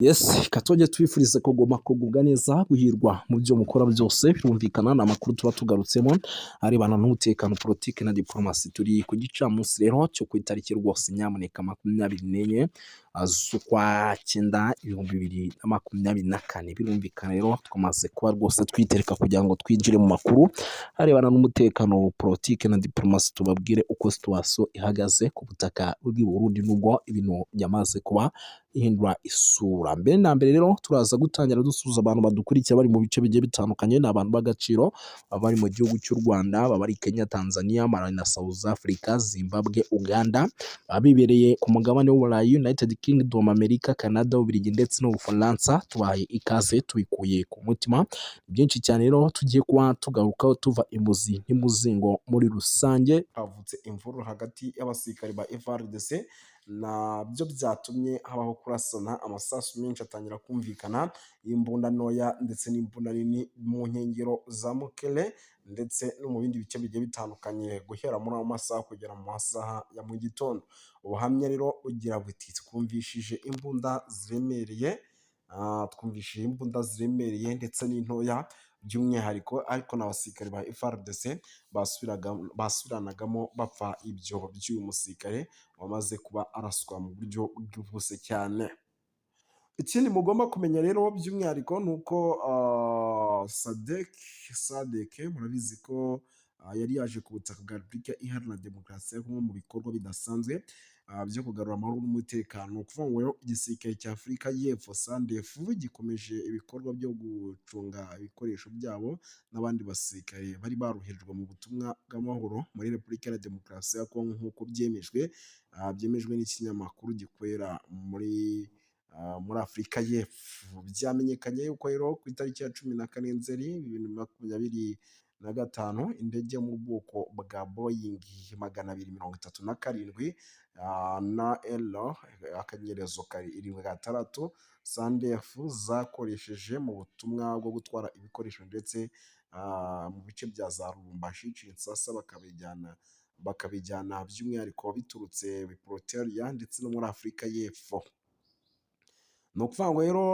Yes, reka tujye tubifurize kuguma kugubwa neza, guhirwa mu byo mukora byose. Birumvikana ni amakuru tuba tugarutsemo arebana n'umutekano, politiki na diplomasi. Turi ku gicamunsi rero cyo ku itariki rwose nyamuneka 24 z'ukwa 9 2024. Birumvikana rero twamaze kuba rwose twitereka kugira ngo twinjire mu makuru arebana n'umutekano, politiki na diplomasi, tubabwire uko situation ihagaze ku butaka bw'i Burundi nubwo ibintu byamaze kuba ihindura isura. Mbere na mbere rero turaza gutangira dusuhuza abantu badukurikira bari mu bice bigiye bitandukanye, ni abantu b'agaciro, baba bari mu gihugu cy'u Rwanda, baba bari Kenya, Tanzania, Malawi na South Africa, Zimbabwe, Uganda, baba bibereye ku mugabane w'Uburayi, United Kingdom, Amerika, Canada, Ububiligi ndetse n'Ubufaransa. Tubahaye ikaze tubikuye ku mutima. Byinshi cyane rero tugiye kuba tugarukaho tuva imuzi n'imuzingo muri rusange. Havutse imvururu hagati y'abasirikare ba FARDC, nabyo byatumye habaho kurasana, amasasu menshi atangira kumvikana y'imbunda ntoya ndetse n'imbunda nini mu nkengero za Mukere ndetse no mu bindi bice bigiye bitandukanye, guhera muri ayo masaha kugera mu masaha ya mu gitondo. Ubuhamya rero bugira buti: "Twumvishije imbunda ziremereye, twumvishije imbunda ziremereye ndetse n'intoya by'umwihariko, ariko n'abasirikare ba FARDC basubiranagamo bapfa ibyobo by'uyu musirikare wamaze kuba araswa mu buryo bwihuse cyane." Ikindi mugomba kumenya rero by'umwihariko ni uko SADC murabizi ko yari yaje ku butaka bwa Repubulika Iharanira Demokarasi ya Kongo mu bikorwa bidasanzwe byo kugarura amahoro n'umutekano. Ni ukuvuga ngo rero igisirikare cya Afurika y'Epfo SANDF gikomeje ibikorwa byo gucunga ibikoresho byabo n'abandi basirikare bari baroherejwe mu butumwa bw'amahoro muri Repubulika Iharanira Demokarasi ya Kongo, nk'uko byemejwe n'ikinyamakuru gikorera muri Afurika y'Epfo. Byamenyekanye yuko rero ku itariki ya 14 Nzeri 2025 indege yo mu bwoko bwa Boeing 237 na L *76 SANDF zakoresheje mu butumwa bwo gutwara ibikoresho ndetse mu bice bya za Lubumbashi, Kinshasa, bakabijyana by'umwihariko biturutse Pretoria ndetse no muri Afurika y'Epfo. Ni ukuvuga ngo rero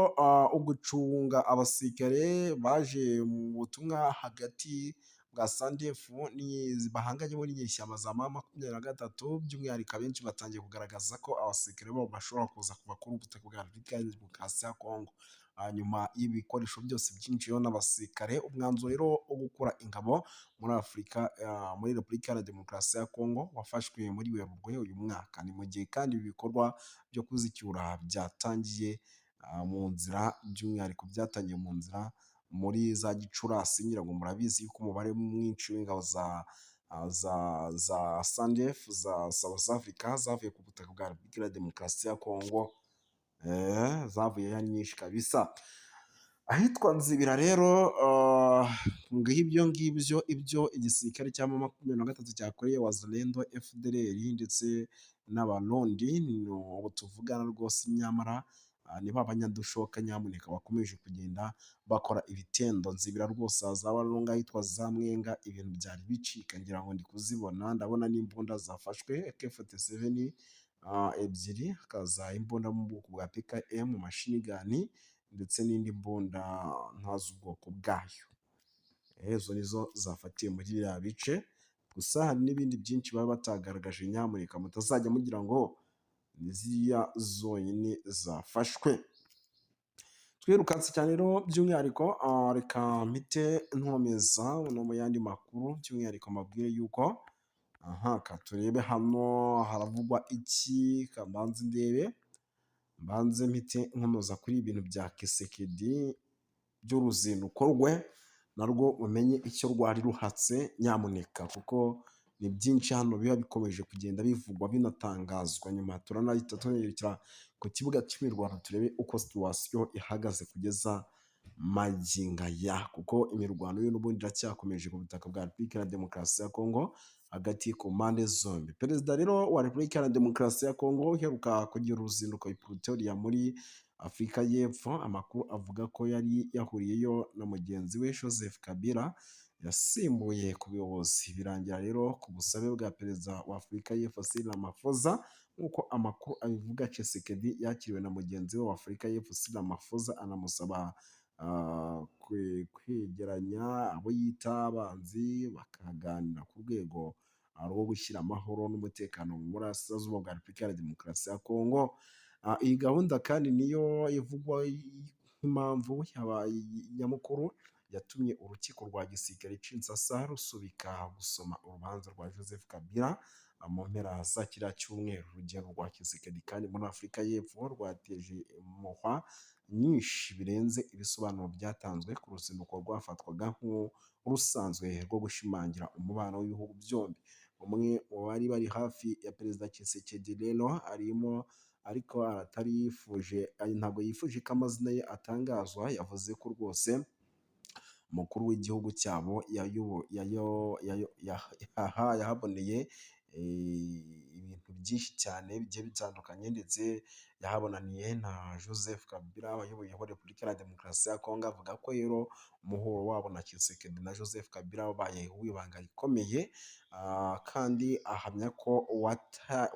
ugucunga abasirikare baje mu butumwa hagati bwa SANDF bahanganyemo n'inyeshyamba za M23, by'umwihariko abenshi batangiye kugaragaza ko abasirikare babo bashobora kuza kuva kuri ubu butaka bwa Repubulika ya Demokarasi ya Kongo hanyuma y'ibikoresho byose byinjiyeho n'abasirikare. Umwanzuro rero wo gukura ingabo muri Afurika, muri Repubulika Iharanira Demokarasi ya Kongo, wafashwe muri Werurwe uyu mwaka. Ni mu gihe kandi ibi bikorwa byo kuzicyura byatangiye mu nzira, by'umwihariko byatangiye mu nzira muri za Gicurasi. Ngira ngo murabizi ko umubare mwinshi w'ingabo za SANDF za South Africa zavuye ku butaka bwa Repubulika Iharanira Demokarasi ya Kongo, zavuyeyo ari nyinshi kabisa. Ahitwa Nzibira rero, ngibyo ngibyo ibyo igisirikare cya M23 cyakoreye Wazalendo, FDLR ndetse n'Abarundi ubu tuvugana rwose. Nyamara ni ba banyadushoka nyamuneka bakomeje kugenda bakora ibitendo. Nzibira rwose, za Walunga, ahitwa za Mwenga, ibintu byari bicika. Ngira ngo ndi kuzibona, ndabona n'imbunda zafashwe, AK-47 ebyiri, hakaza imbunda mu bwoko bwa PKM machine gun ndetse n'indi mbunda ntazi ubwoko bwayo. Izo nizo zafatiwe muri biriya bice. Gusa hari n'ibindi byinshi baba batagaragaje, nyamuneka mutazajya mugira ngo ni ziriya zonyine zafashwe. Twirukanse cyane rero by'umwihariko, reka mpite nkomeza no mu yandi makuru, by'umwihariko mbabwire yuko aha ka turebe hano haravugwa iki. Ka mbanze ndebe, mbanze mpite nkomoza kuri ibintu bya Tshisekedi by'uruzinduko rwe, narwo umenye icyo rwari ruhatse nyamuneka, kuko ni byinshi hano biba bikomeje kugenda bivugwa binatangazwa. Nyuma turanahita tunerekera ku kibuga cy'imirwano, turebe uko situation ihagaze kugeza magingo aya, kuko imirwano yo n'ubundi iracyakomeje ku butaka bwa Repubulika ya Demokarasi ya Kongo hagati ku mpande zombi. Perezida rero wa Repubulika ya Demokarasi ya Kongo uheruka kugira uruzinduko i Pretoria muri Afurika y'Epfo, amakuru avuga ko yari yahuriyeyo na mugenzi we Joseph Kabila yasimbuye ku buyobozi. Birangira rero ku busabe bwa perezida wa Afurika y'Epfo Cyril Ramaphosa. Nk'uko amakuru abivuga, Tshisekedi yakiriwe na mugenzi we wa Afurika y'Epfo Cyril Ramaphosa, anamusaba kwegeranya abo yita abanzi, bakaganira ku rwego rwo gushyira amahoro n'umutekano mu burasirazuba bwa Repubulika ya Demokarasi ya Kongo. Iyi gahunda kandi niyo ivugwa nk'impamvu yabaye nyamukuru yatumye urukiko rwa gisirikare Kinshasa rusubika gusoma urubanza rwa Joseph Kabila mu mpera za kiriya cyumweru. Urugendo rwa Tshisekedi kandi muri Afurika y'Epfo rwateje impuha nyinshi birenze ibisobanuro byatanzwe ku ruzinduko rwafatwaga nk'urusanzwe rwo gushimangira umubano w'ibihugu byombi. Umwe mu bari bari hafi ya Perezida Tshisekedi rero arimo, ariko atari yifuje, ntabwo yifuje ko amazina ye atangazwa, yavuze ko rwose umukuru w'igihugu cyabo yahaboneye ibintu byinshi cyane bigiye bitandukanye, ndetse yahabonaniye na Joseph Kabila wayoboyeho Repubulika ya Demokarasi ya Kongo. Avuga ko rero umuhuro wabo na Tshisekedi na Joseph Kabila wabaye uw'ibanga rikomeye, kandi ahamya ko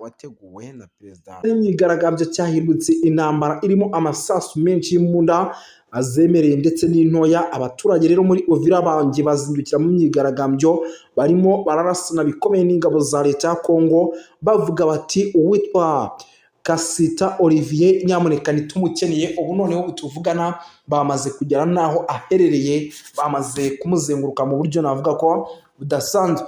wateguwe na perezida. Imyigaragambyo cyahindutse intambara irimo amasasu menshi y'imbunda azemereye ndetse n'intoya. Abaturage rero muri Uvira banjye bazindukira mu myigaragambyo, barimo bararasana bikomeye n'ingabo za leta ya Kongo, bavuga bati: "Uwitwa Kasita Olivier nyamuneka ntitumukeneye." Ubu noneho tuvugana bamaze kugera n'aho aherereye, bamaze kumuzenguruka mu buryo navuga ko budasanzwe.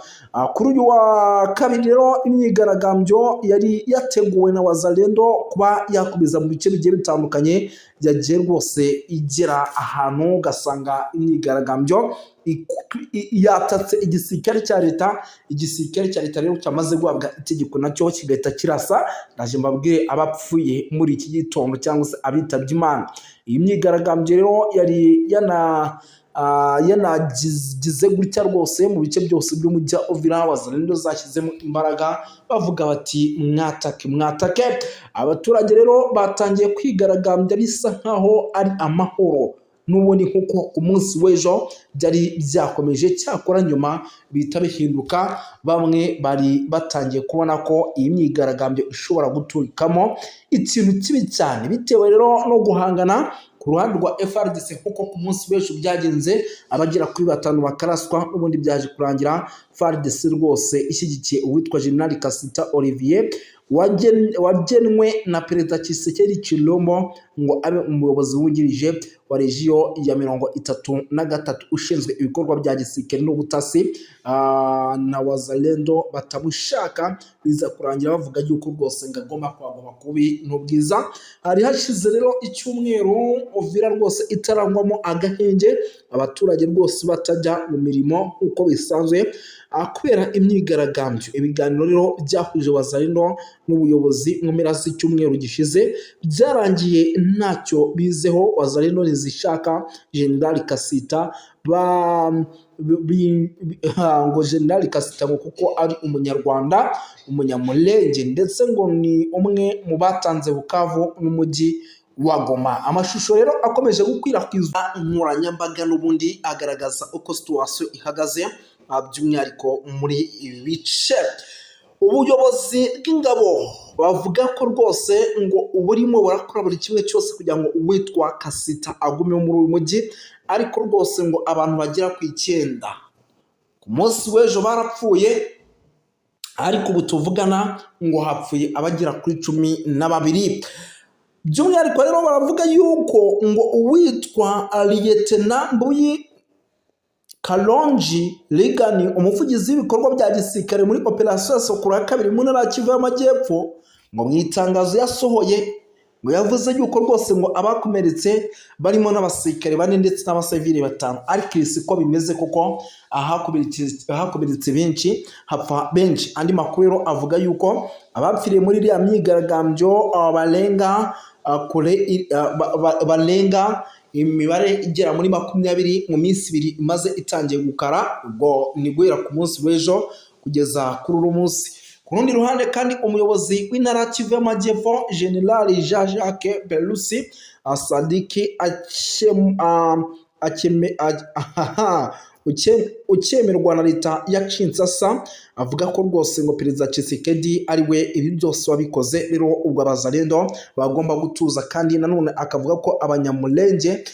Kuri uyu wa kabiri rero, imyigaragambyo yari yateguwe na Wazalendo kuba yakomeza mu bice bigiye bitandukanye yagiye rwose igera ahantu ugasanga imyigaragambyo yatatse igisirikare cya leta. Igisirikare cya leta rero cyamaze guhabwa itegeko, nacyo kigahita kirasa. Ndaje mbabwire abapfuye muri iki gitondo cyangwa se abitabye Imana. Iyi myigaragambyo rero yari yanagize gutya rwose mu bice byose by'umujyi wa Uvira. Wazalendo zashyizemo imbaraga, bavuga bati: "Mwatake, mwatake." Abaturage rero batangiye kwigaragambya bisa nkaho ari amahoro n'ubundi, nk'uko ku munsi w'ejo byari byakomeje. Cyakora nyuma bihita bihinduka, bamwe bari batangiye kubona ko iyi myigaragambyo ishobora guturikamo ikintu kibi cyane, bitewe rero no guhangana ku ruhande rwa FARDC, nk'uko ku munsi w'ejo byagenze, abagera kuri batanu bakaraswa. N'ubundi byaje kurangira FARDC rwose ishyigikiye uwitwa General Kasita Olivier wagenwe na Perezida Tshisekedi Tshilombo ngo abe umuyobozi wungirije wa région ya 33, ushinzwe ibikorwa bya gisirikare n'ubutasi, na Wazalendo batamushaka. Biza kurangira bavuga yuko rwose ngo agomba kuhaguma kubi n'ubwiza. Hari hashize rero icyumweru Uvira rwose itarangwamo agahenge, abaturage rwose batajya mu mirimo nk'uko bisanzwe kubera imyigaragambyo. Ibiganiro rero byahuje Wazalendo n'ubuyobozi mu mpera z'icyumweru gishize byarangiye ntacyo bizeho. Wazalendo ntizishaka General Kasita ngo General Kasita ngo kuko ari Umunyarwanda, Umunyamulenge, ndetse ngo ni umwe mu batanze Bukavu n'umujyi wa Goma. Amashusho rero akomeje gukwirakwizwa nkoranyambaga n'ubundi agaragaza uko situation ihagaze, by'umwihariko muri ibi bice. Ubuyobozi bw'ingabo bavuga ko rwose ngo burimo burakora buri kimwe cyose kugira ngo uwitwa Kasita agume muri uyu mujyi, ariko rwose ngo abantu bagera ku 9 ku munsi w'ejo barapfuye, ariko ubu tuvugana ngo hapfuye abagera kuri 12. By'umwihariko rero baravuga yuko ngo uwitwa Lieutenant Mbuyi Kalonji Rigani, umuvugizi w'ibikorwa bya gisirikare muri operasiyo ya Sokola ya 2 mu ntara ya Kivu y'Amajyepfo, ngo mu itangazo yasohoye ngo yavuze yuko rwose ngo abakomeretse barimo n'abasirikare bane ndetse n'abasivili batanu, ariko ibi siko bimeze, kuko ahakomeretse benshi hapfa benshi. Andi makuru rero avuga yuko abapfiriye muri iriya myigaragambyo barenga kure, barenga imibare igera muri 20 mu minsi 2 imaze itangiye gukara, ubwo ni guhera ku munsi w'ejo kugeza kuri uno munsi. Ku rundi ruhande kandi, umuyobozi w'intara ya Kivu y'Amajyepfo, General Jean Jacques Berusi Sadiki ucyemerwa na leta ya Kinshasa, avuga ko rwose ngo Perezida Tshisekedi ari we ibi byose wabikoze. Rero ubwo Abazalendo bagomba gutuza. Kandi nanone akavuga ko Abanyamulenge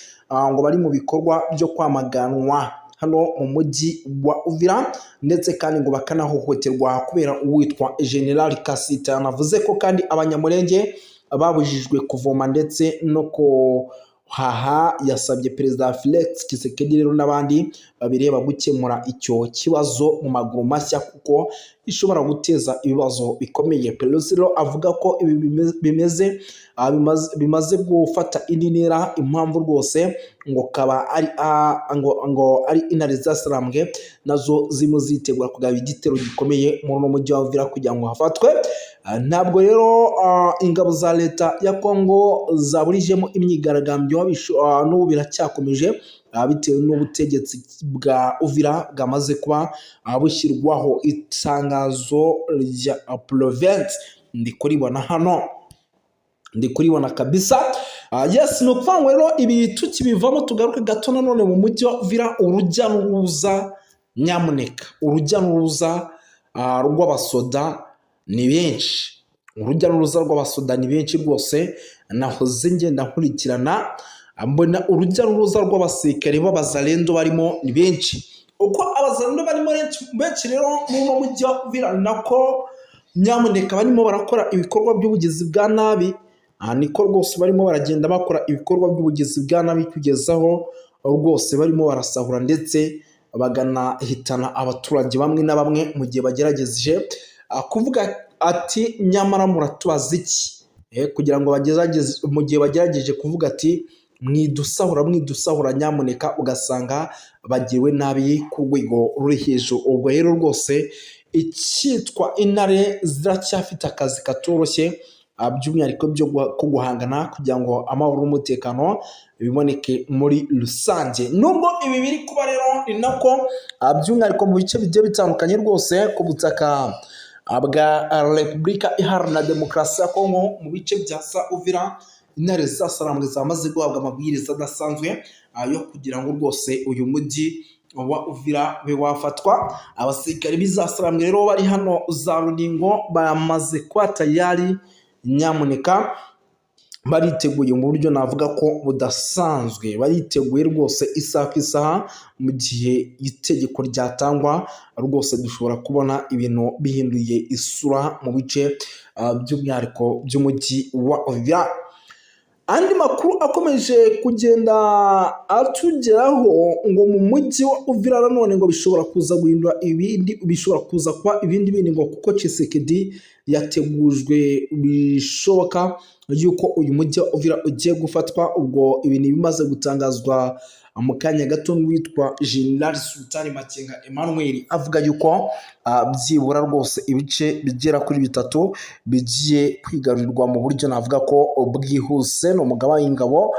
ngo bari mu bikorwa byo kwamaganwa hano mu mujyi wa Uvira, ndetse kandi ngo bakanahohoterwa kubera uwitwa General Kasita. Yanavuze ko kandi Abanyamulenge babujijwe kuvoma ndetse no kuhaha. Yasabye Perezida Felix Tshisekedi rero n'abandi babireba gukemura icyo kibazo mu maguru mashya, kuko gishobora guteza ibibazo bikomeye. Pelosi rero avuga ko ibi bimaze gufata indi ntera, impamvu rwose ngo kaba ari ngo ari intare zasarambwe nazo zirimo zitegura kugaba igitero gikomeye muri uno mujyi wa Uvira kugira ngo hafatwe. Ntabwo rero ingabo za leta ya Kongo zaburijemo imyigaragambyo, n'ubu biracyakomeje, bitewe n'ubutegetsi bwa Uvira bwamaze kuba bushyirwaho. Itangazo rya province ndi kuribona hano, ndi kuribona kabisa. Yes, ni ukuvuga ngo rero ibi tukibivamo, tugaruke gato nanone mu mujyi wa Uvira. Urujya n'uruza, nyamuneka, urujya n'uruza rw'abasoda ni benshi, urujya n'uruza rw'abasoda ni benshi rwose. Nahoze ngenda nkurikirana, mbona urujya n'uruza rw'abasirikare b'Abazalendo barimo ni benshi. Uko Abazalendo barimo benshi rero muri uno mujyi wa Uvira, ni nako nyamuneka barimo barakora ibikorwa by'ubugizi bwa nabi. Aha niko rwose barimo baragenda bakora ibikorwa by'ubugizi bwa nabi, kugezaho rwose barimo barasahura ndetse baganahitana abaturage bamwe na bamwe mu gihe bagerageje kuvuga ati: "Nyamara muratubaza iki?" Kugira ngo bagerageze, mu gihe bagerageje kuvuga ati: "Mwidusahura, mwidusahura nyamuneka", ugasanga bagiriwe nabi ku rwego ruri hejuru. Ubwo rero rwose icyitwa intare ziracyafite akazi katoroshye, by'umwihariko byo ko guhangana kugira ngo amahoro n'umutekano biboneke muri rusange. Nubwo ibi biri kuba rero, ni nako by'umwihariko mu bice bigiye bitandukanye rwose ku butaka bwa Repubulika Iharanira Demokarasi ya Kongo, mu bice bya sa Uvira, intare zasarambwe zamaze guhabwa amabwiriza adasanzwe yo kugira ngo rwose uyu mujyi wa Uvira ube wafatwa. Abasirikare b'izasarambwe rero bari hano za Runingo bamaze kuba tayari, nyamuneka, bariteguye mu buryo navuga ko budasanzwe. Bariteguye rwose isaha ku isaha, mu gihe itegeko ryatangwa rwose dushobora kubona ibintu bihinduye isura mu bice by'umwihariko by'umujyi wa Uvira. Andi makuru akomeje kugenda atugeraho, ngo mu mujyi wa Uvira nanone ngo bishobora kuza guhindura ibindi, bishobora kuza kuba ibindi bindi, ngo kuko Tshisekedi yategujwe bishoboka yuko uyu mujyi wa Uvira ugiye gufatwa. Ubwo ibintu bimaze gutangazwa mu kanya gato witwa General Sultani Makenga Emmanuel, avuga yuko byibura rwose ibice bigera kuri bitatu bigiye kwigarurirwa mu buryo navuga ko bwihuse. Ni umugaba w'ingabo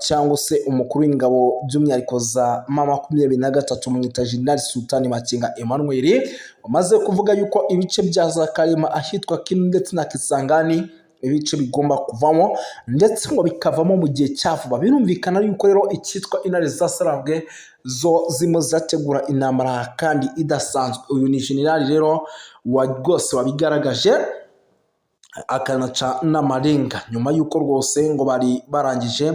cyangwa se umukuru w'ingabo by'umwihariko za M23, mwita General Sultani Makenga Emmanuel, wamaze kuvuga yuko ibice bya za Karema, ahitwa Kindu ndetse na Kisangani, ibice bigomba kuvamo, ndetse ngo bikavamo mu gihe cya vuba. Birumvikana yuko rero icyitwa intare zasarabwe zo zirimo zirategura intambara kandi idasanzwe. Uyu ni generali rero wa rwose wabigaragaje, akanaca n'amarenga, nyuma y'uko rwose ngo bari barangije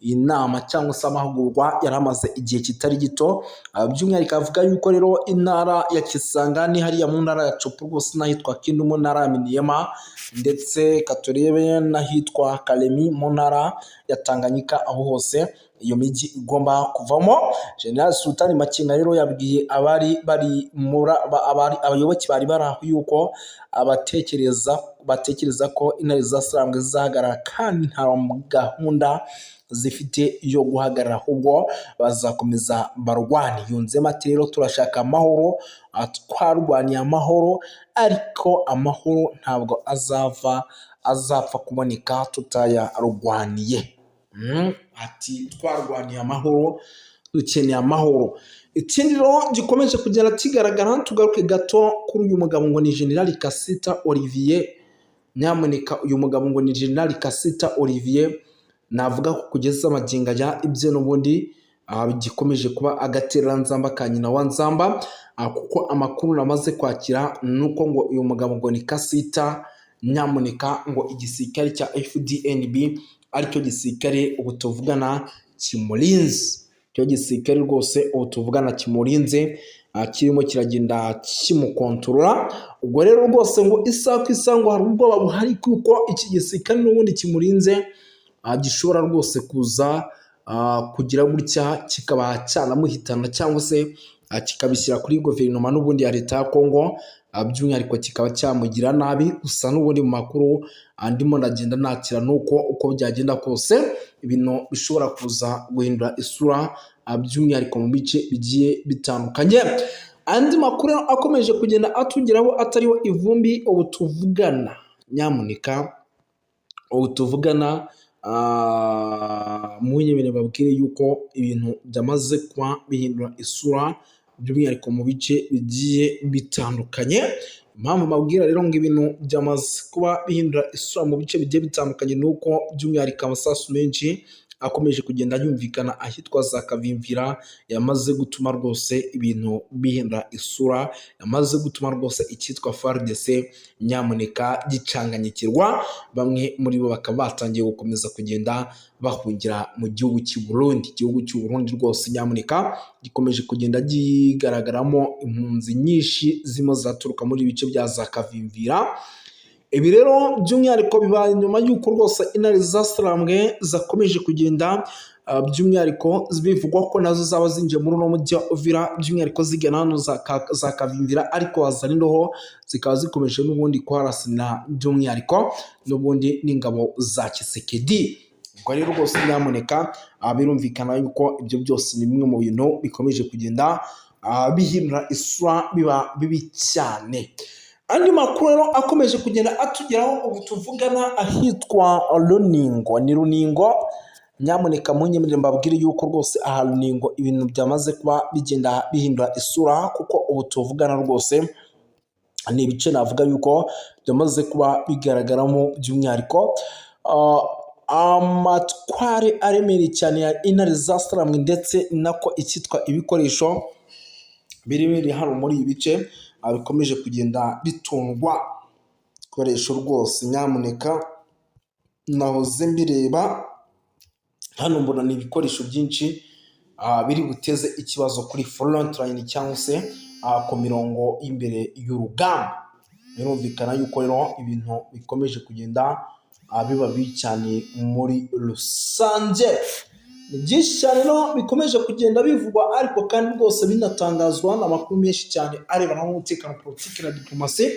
inama cyangwa se amahugurwa yari amaze igihe kitari gito. By'umwihariko avuga yuko rero intara ya Kisangani, hariya mu ntara ya Tshopo rwose, n'ahitwa Kindu mu ntara ya Maniema, ndetse katurebe n'ahitwa Kalemi mu ntara ya Tanganyika, aho hose iyo mijyi igomba kuvamo. General Sultani Makenga rero yabwiye abari bari muri abayoboke bari bari aho yuko abatekereza batekereza ko intare zasarambwe zizahagarara, kandi nta gahunda zifite yo guhagarara, ahubwo bazakomeza barwane. Yunzemo ati: "Rero turashaka amahoro, twarwaniye amahoro, ariko amahoro ntabwo azava azapfa kuboneka tutayarwaniye." Ati: "Twarwaniye amahoro, dukeneye amahoro." Ikindi rero gikomeje kugenda kigaragara, tugaruke gato kuri uyu mugabo ngo ni General Kasita Olivier. Nyamuneka, uyu mugabo ngo ni General Kasita Olivier, navuga ko kugeza amagingo aya ibye n'ubundi gikomeje kuba agatereranzamba ka nyina wa Nzamba, kuko amakuru namaze kwakira nuko ngo uyu mugabo ngo ni Kasita, nyamuneka, ngo igisirikare cya FDNB aricyo gisirikare ubu tuvugana kimurinze. Icyo gisirikare rwose ubu tuvugana kimurinze, kirimo kiragenda kimukontorora. Ubwo rero rwose ngo isaha ku isaha ngo hari ubwoba buhari, kuko iki gisirikare n'ubundi kimurinze gishobora rwose kuza kugira gutya kikaba cyanamuhitana, cyangwa se kikabishyira kuri guverinoma n'ubundi ya leta ya Kongo, by'umwihariko kikaba cyamugira nabi. Gusa n'ubundi mu makuru ndimo ndagenda nakira nuko uko byagenda kose ibintu bishobora kuza guhindura isura, by'umwihariko mu bice bigiye bitandukanye. Andi makuru akomeje kugenda atugeraho atariho ivumbi ubu tuvugana, nyamuneka, ubu tuvugana, munyemere babwire yuko ibintu byamaze kuba bihindura isura, by'umwihariko mu bice bigiye bitandukanye. Impamvu mbabwira rero ngo ibintu byamaze kuba bihindura isura mu bice bigiye bitandukanye ni uko by'umwihariko amasasu menshi akomeje kugenda yumvikana ahitwa za Kavimvira, yamaze gutuma rwose ibintu bihindura isura, yamaze gutuma rwose icyitwa FARDC nyamuneka gicanganyikirwa, bamwe muri bo bakaba batangiye gukomeza kugenda bahungira mu gihugu cy'u Burundi. Igihugu cy'u Burundi rwose nyamuneka gikomeje kugenda kigaragaramo impunzi nyinshi zirimo zaturuka muri ibice bya za Kavimvira. Ibi rero by'umwihariko bibaye nyuma y'uko rwose intare zasarambwe zakomeje kugenda, by'umwihariko bivugwa ko nazo zaba zinjiye muri uno mujyi wa Uvira, by'umwihariko zigana hano za Kavimvira, ariko Wazalendo zikaba zikomeje n'ubundi kuharasana, by'umwihariko n'ubundi n'ingabo za Tshisekedi. Ubwo rero rwose nyamuneka, birumvikana yuko ibyo byose ni bimwe mu bintu bikomeje kugenda bihindura isura, biba bibi cyane. Andi makuru rero akomeje kugenda atugeraho ubu tuvugana ahitwa Runingo, ni Runingo, nyamuneka munyemerere mbabwire yuko rwose aha Runingo ibintu byamaze kuba bigenda bihindura isura, kuko ubu tuvugana rwose ni ibice navuga yuko byamaze kuba bigaragaramo by'umwihariko amatware aremereye cyane ya intare za Saramwe, ndetse nako icyitwa ibikoresho biri biri hano muri ibi bice bikomeje kugenda bitundwa. Ibikoresho rwose nyamuneka nahoze mbireba hano, mbona ni ibikoresho byinshi biri buteze ikibazo kuri front line, cyangwa se ku mirongo y'imbere y'urugamba. Birumvikana yuko rero ibintu bikomeje kugenda biba bibi cyane muri rusange. Ni byinshi cyane rero bikomeje kugenda bivugwa, ariko kandi rwose binatangazwa n'amakuru menshi cyane arebana n'umutekano, politiki na diplomasi.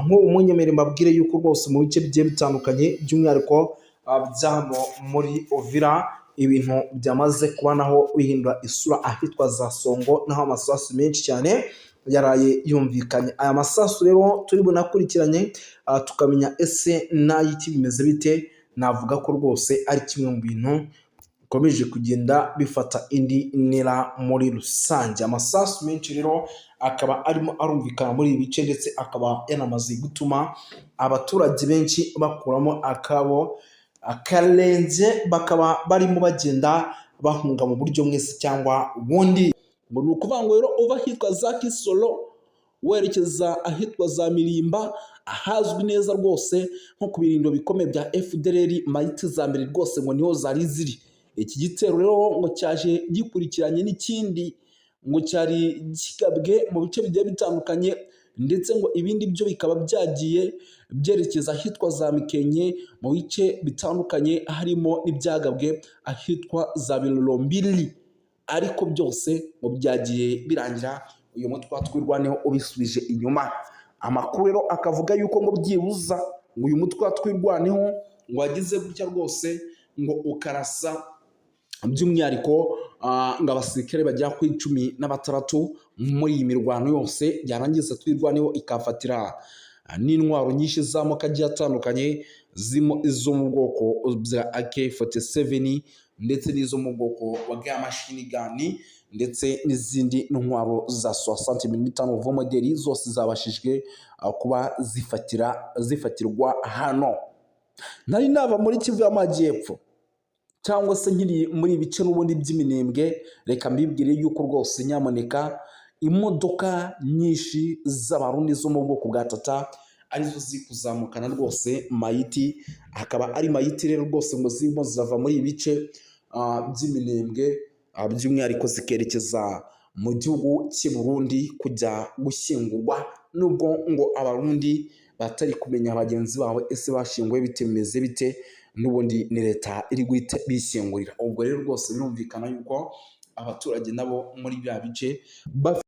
Nk'ubu munyemere mbabwire yuko rwose mu bice bigiye bitandukanye, by'umwihariko byano muri Uvira, ibintu byamaze kuba naho bihindura isura ahitwa za Songo, naho amasasu menshi cyane yaraye yumvikanye. Aya masasu rero turi bunakurikiranye, tukamenya ese n'ay'iki, bimeze bite. Navuga ko rwose ari kimwe mu bintu bikomeje kugenda bifata indi ntera muri rusange. Amasasu menshi rero akaba arimo arumvikana muri ibi bice, ndetse akaba yanamaze gutuma abaturage benshi bakuramo akabo akarenze, bakaba barimo bagenda bahunga mu buryo mwese cyangwa ubundi. Ngo ni ukuvuga ngo rero uva ahitwa za Kisoro werekeza ahitwa za Mirimba, ahazwi neza rwose nko ku birindiro bikomeye bya FDLR, mayiti za mbere rwose ngo niho zari ziri. Iki gitero rero ngo cyaje gikurikiranye n'ikindi ngo cyari kigabwe mu bice bigiye bitandukanye, ndetse ngo ibindi byo bikaba byagiye byerekeza ahitwa za Mikenke mu bice bitandukanye, harimo n'ibyagabwe ahitwa za Birorombiri, ariko byose ngo byagiye birangira uyu mutwe wa Twirwaneho ubisubije inyuma. Amakuru rero akavuga yuko ngo byibuza ngo uyu mutwe wa Twirwaneho ngo wagize gutya rwose ngo ukarasa by'umwihariko ngo abasirikare bagera kuri 16 muri iyi mirwano yose, yarangiza Twirwaneho ikafatira n'intwaro nyinshi z'amoko agiye atandukanye, zirimo izo mu bwoko bwa AK-47 ndetse n'izo mu bwoko bwa machine gun, ndetse n'izindi ntwaro za 60 mm nouveau modèle, zose zabashijwe kuba zifatira zifatirwa hano. Nari nava muri Kivu y'Amajyepfo. Cyangwa se nkiri muri ibi bice n'ubundi by'Iminembwe, reka mbibwire yuko rwose nyamuneka imodoka nyinshi z'Abarundi zo mu bwoko bwa Tata arizo ziri kuzamukana rwose mayiti. Akaba ari mayiti rero rwose ngo zirimo zirava muri ibi bice by'Iminembwe, by'umwihariko zikerekeza mu gihugu cy'i Burundi kujya gushyingurwa, nubwo ngo Abarundi batari kumenya bagenzi babo ese bashyinguwe bite, bimeze bite. N'ubundi ni leta iri guhita bishyingurira. Ubwo rero rwose birumvikana yuko abaturage nabo muri bya bice bafite